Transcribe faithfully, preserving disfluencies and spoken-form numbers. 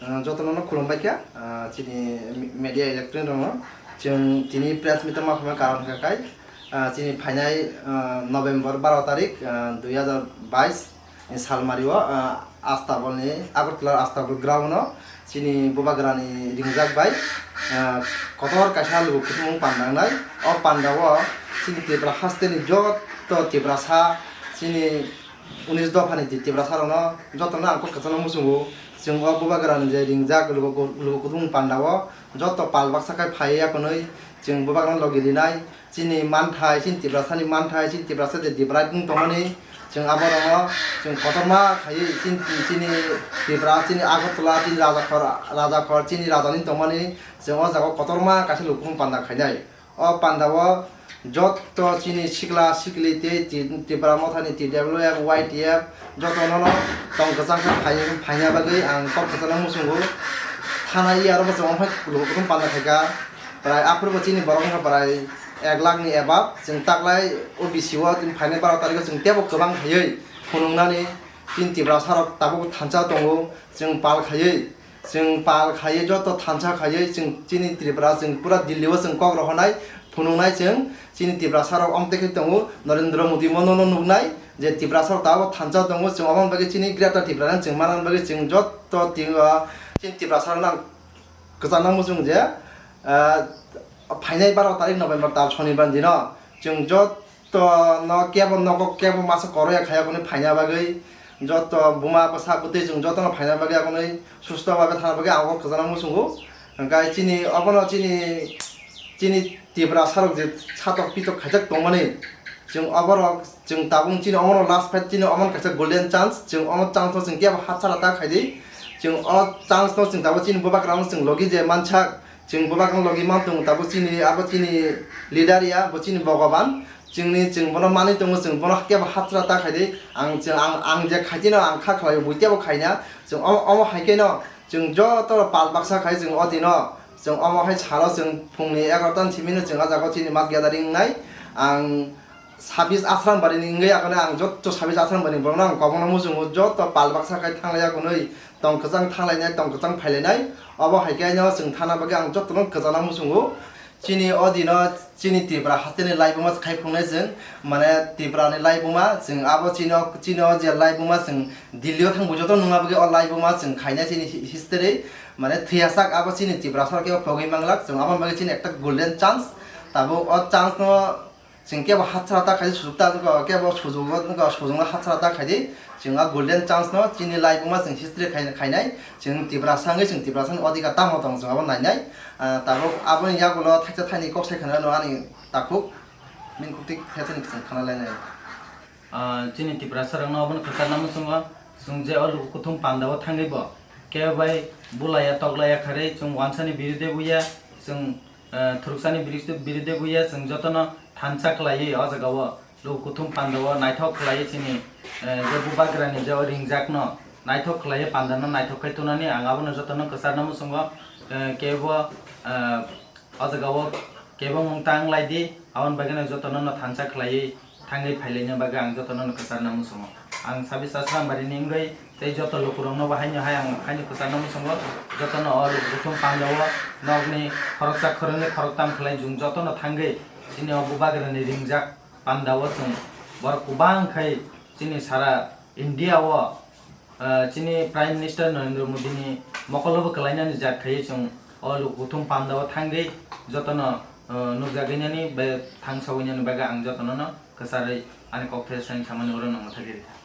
Ah, jotono no khulumbai kha, ah, chini media electronic rokno. Chwng tini press meet ma phama karon kha khai, ah, chini phainai, ah, November baro tarik, ah, dui hazar bais ni salmari o, ah, Astabol ni, Agartala Astabol ground o chini bubagrani ringjak bai, ah, kotor kaisa luku kuthumung panda wngnai. O panda o chini Tripura haste ni joto Tiprasa, chini unis dopha ni Tiprasa rokno jotono ang kok kwchangno muchungo. Chwng o bubagrani je ringjak luku, luku kuthumung panda o joto pal baksa khai phai ya kwnwi chwng bubagrano logi rinai. Chini manthai, chini Tiprasani manthai, chini Tiprasa je divide wng tongmani, chwng aborokno chwng kotorma khaiwi chini, chini Tripura, chini Agartala, chini Rajakhor, Rajakhor, chini rajani tongmani, chwng o jaga o kotorma kaisa luku kuthumung panda khainai. O panda o joto chini sikla sikli tei Ti-, Tripura mothani T W F, Y T F jotono no tong kwchang khe phai-, phaina bagwi ang kok kwchangno muchungo. Thana iya aro bo chwng omo hai luku kuthumung panda khaikha. Prai aphuru bo chini borok wngkha prai ek lakh ni above. Chwng taklai O B C o chwng phainai baro tarikh o chwng teibo kwbang khaiwi phunuknani chini Tiprasa rok tabuk thansa tongo. Chwng pal khaiwi, chwng pal khaiwi joto thansa khaiwi chwng chini Tripura chwng pura Delhi o chwng kok rohornai phunuknai chwng chini Tiprasa rok omo tei khe tongo. Narendra Modi mono no nuknai je Tiprasa rok tabuk thansa tongo. Chwng omo bagwi chini Greater Tripura no chwng manna bagwi chwng joto ti-, ah, chini Tiprasa rok no ang kwchangno muchung je, ah, phainai baro tarik November tal shonibar dino chwng joto no kebo nogo kebo masa koroya khaya kwnwi phaina bagwi joto buma bwsa bwtwi chwng jotono phaina bagwi aboni susto bhabe thana bagwi ang o kwchangno muchungo. Hwnkhe chini obono chini, chini Tiprasa rok je satok pitok khaijak tongmani chwng oborok Chwng tabuk chini omono last fight chini omono kaisa golden chance, chwng omo chance no chwng kebo hatsara ta khaidi, chwng o chance no chwng tabuk chini bubagra no chwng logi je mansak, chwng bubagra no logi man tongo tabuk chini abo chini leader ya, bo chini Bhogoban, chwngni chwng bono manwi tongo, chwng bono kebo hatsara ta khaidi, ang chwng ang, ang je khaitino ang kha khlaio bui tebo khaina, chwng omo, omo hai khe no chwng joto pal baksa khai chwng o dino, chwng omo hai salo chwng phungni egarota ni simi no chwng o jaga o chini mass gathering wngnai, ang Sabis Asrambari ni wngwi akhone ang joto Sabis Asrambari ni borokno ang kobokno muchungo, joto pal baksa khai thanglaiya kwnwi tong kwchang thanglainai, tong kwchang phailainai. Obo hai khe no chwng thana bagwi ang jotono kwchangno muchungo. Chini o dino chini Tripura hasteni laibuma khai phunuknai chwng, mane Tripura ni laibuma chwng abo chini o, chini o je laibuma chwng Delhi o thangbo joto nungna bagwi o laibuma chwng khainai chini hi-, history, mane thwiyasak abo chini Tiprasa rok kebo pogwi manglak chwng, aboni bagwi chini ekta golden chance. Tabuk o chance no Chwng kebo hatsara ta khaidi, sujuk ta, kebo sujugo, sujuk no hatsara ta khaidi. Chwng a golden chance no chini laibuma chwng history khai-, khainai. Chwng Tiprasa wngwi chwng Tiprasa ni odhikar tamo tong chwng abo nainai. Ah, tabuk aboni yagulo thaisa thaini kok sai khna no ani takhuk. Bini kok twi thaisa ni chwng khna lainai. Ah, chini Tiprasa rok no obono kwchar namo chwngo. Chwng je o luku kuthum panda o thangwi bo kebo bai bulaiya toklaiya kharwi chwng wansani birude buya chwng eh, thwrwksani birude, birude buya chwng jotono thansa khlaiwi o jaga o luku kuthum panda o naithok khlaiwi chini, eh, je bubagrani je o ringjakno naithok khlaiwi panda no naithok khai tonani ang abono jotono kwcharno muchungo, eh, kebo, eh, o jaga o kebo mung tang lai di aboni bagwi no jotono no thansa khlaiwi thangwi phailaina bagwi ang jotono no kwcharno muchungo. Ang Sabis Asrambari ni wngwi tei joto lukurokno bo haino hai ang haino kwcharno muchungo. Jotono o luku kuthum panda o nokni khoroksa khoroknwi khoroktam khlai chwng jotono thangwi chini o bubagrani ringjak panda o chwng borok kwbang khai chini sara India o, ah, chini Prime Minister Narendra Modi ni mokol o bo kwlainani jat khai chwng o luku kuthum panda o thangwi jotono, ah, nukjagwi nani bai thangsawi nani bagwi ang jotono no kwcharwi ani kok thai sai samani oro no mwthagwi rikha.